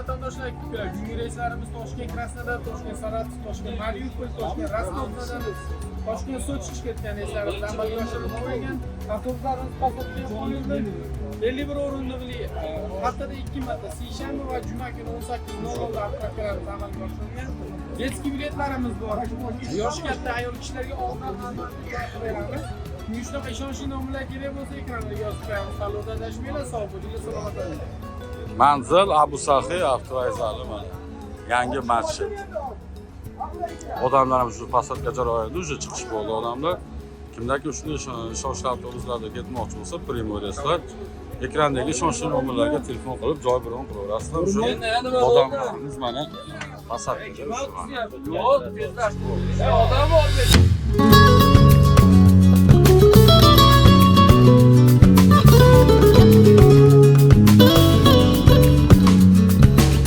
vatandoshlar kutib keladi. Bugungi reyslarimiz Toshkent Krasnodar, Toshkent Saratov, Toshkent Mariupol, Toshkent Rostov, Toshkent Sochi chiqayotgan reyslarimiz amalga oshirilib qo'yilgan. Avtobuslarimiz посадка ga qo'yildi. 51 o'rindiqli, haftada 2 marta, seshanba va juma kuni 18:00 da отправка larimiz amalga oshirilgan. Детский biletlarimiz bor. Yoshi katta ayol kishilarga oldin qilib beramiz. Kimga shunaqa ishonchli nomerlar kerak bo'lsa, ekranda yozib qo'yamiz. Tanlovda adashmanglar, sog' bo'linglar, salomat bo'linglar. Manzil Abu Saxiy avtovokzali, mana. Yangi masjid. Odamlar ham shu посадка jarayonida, уже chiqish bo'ldi odamlar. Kimdaki shunday ishonchli avtobuslarda ketmoqchi bo'lsa, прямой reyslar, ekrandagi ishonchli nomerlarga telefon qilib, joy bron qilaverasizlar. O'sha odamlarimiz mana посадка da. Yo'q, tezlashdi. Odam bor.